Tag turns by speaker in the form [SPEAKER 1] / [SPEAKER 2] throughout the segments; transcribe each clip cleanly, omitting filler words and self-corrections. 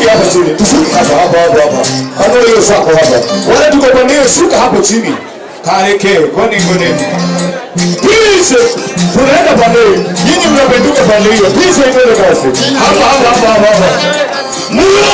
[SPEAKER 1] Tushuke hapa chini. Tushuke hapa hapa hapa hapa. Angalia hiyo sako hapa. Wale tuko pande hiyo, shuka hapo chini. Kareke, kwani kwani. Please, tunaenda pande hiyo. Nyinyi mnapenduka pande hiyo. Please itende kasi. Hapa hapa hapa hapa hapa.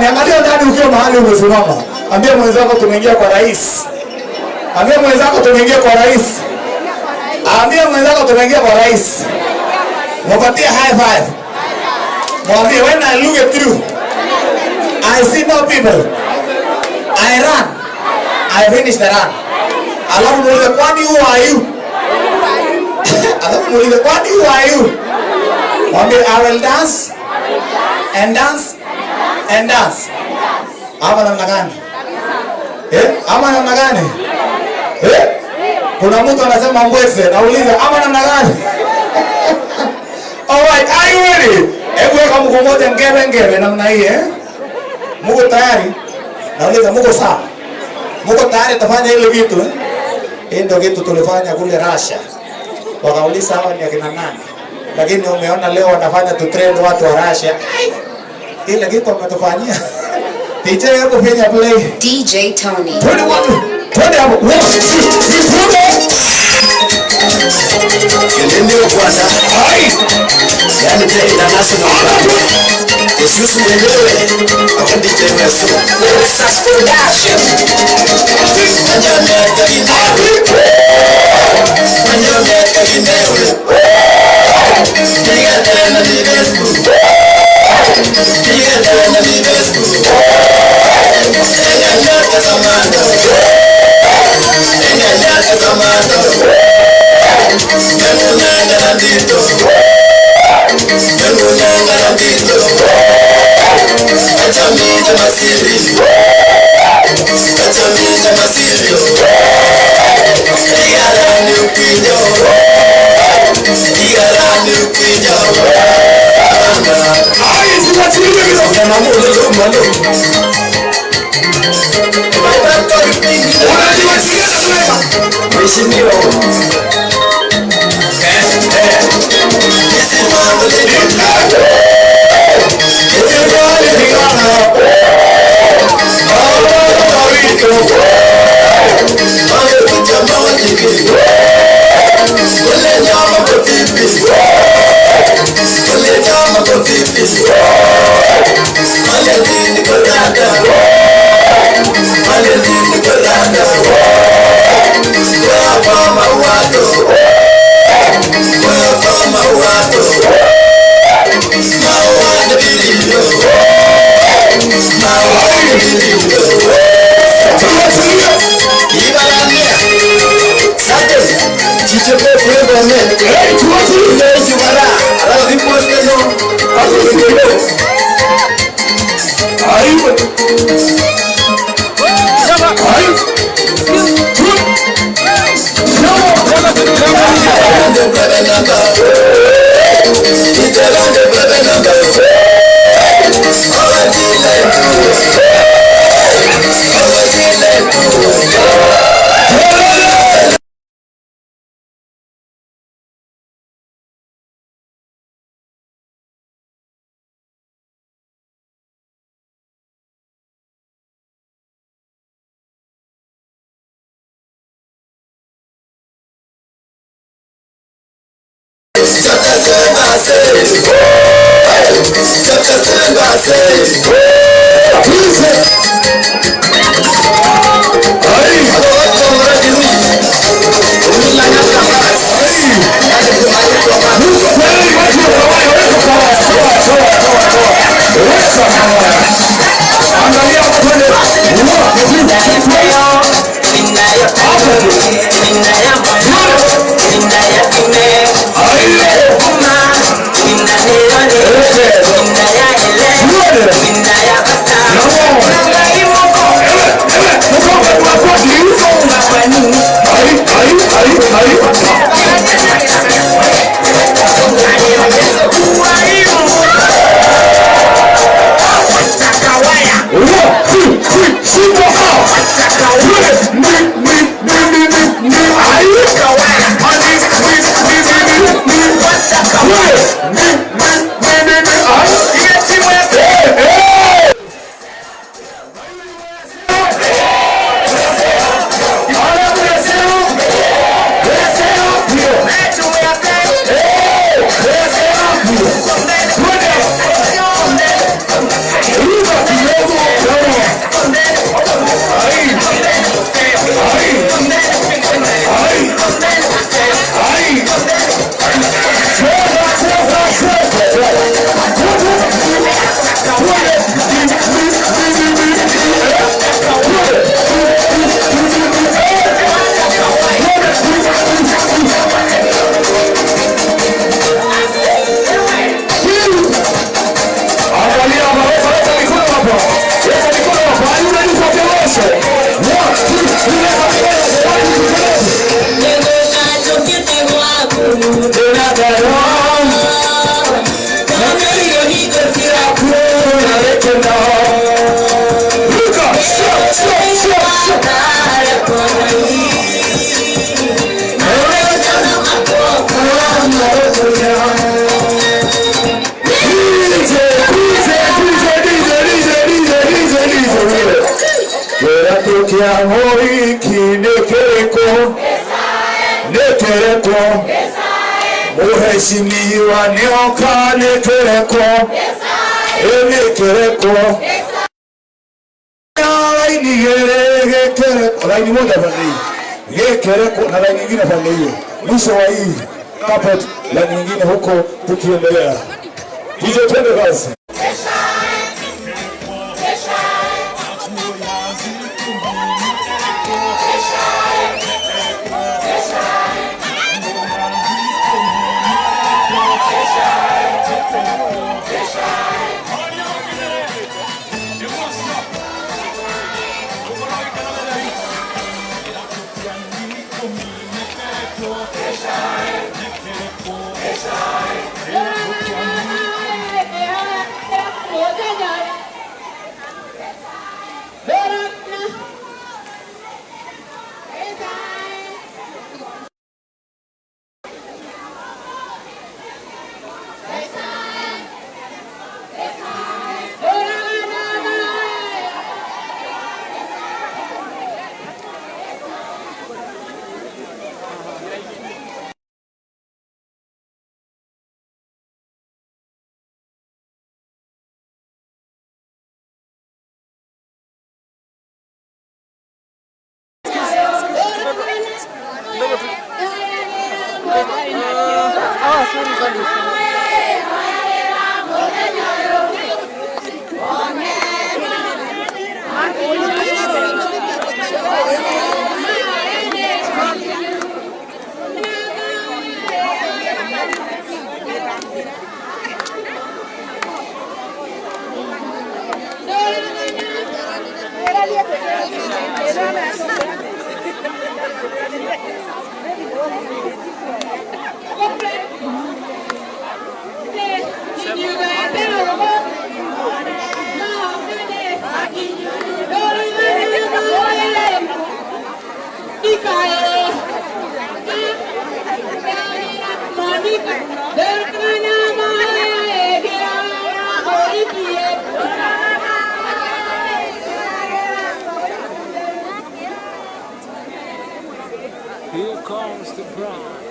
[SPEAKER 1] Angalia ndani ukiwa mahali umesimama. Ambia mwenzako tumeingia kwa rais. Ambia mwenzako tumeingia kwa rais. Ambia mwenzako tumeingia kwa rais. Mwapatie high five. Mwambie when I look at you, I see no people. I run. I finish the run. Alafu muulize kwani who are you? Alafu muulize kwani who are you? Mwambie I will dance and dance and dance. Ama namna gani? Ama namna gani? Kuna mtu anasema mbweze, nauliza ama namna gani? All right, are you ready? Hebu weka mguu mmoja ngebe ngebe namna hii eh? Mko tayari? Nauliza mko sawa? Mko tayari tafanya ile kitu eh? Hii ndio kitu tulifanya kule Russia. Wakauliza hawa ni akina nani? Lakini umeona leo wanafanya tu trend watu wa Russia. Ile kitu wametufanyia. DJ hapo fanya play.
[SPEAKER 2] DJ Tony.
[SPEAKER 1] Twende watu. Twende hapo. 1 2 3 4.
[SPEAKER 3] Ndio kwanza.
[SPEAKER 1] Ai.
[SPEAKER 3] Yani tena international. Yesu mwenyewe akandi tena Yesu.
[SPEAKER 1] Mheshimiwa nioka nikereko nikereko laini gekereko laini moja pande hii gekereko na laini nyingine pande hiyo, mwisho wa hii carpet laini nyingine huko, tukiendelea DJ, twende kazi.
[SPEAKER 2] Here comes the bride.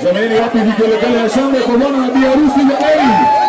[SPEAKER 1] Jamani, wapi vigelegele ya shangwe kwa bwana na bi harusi jamani?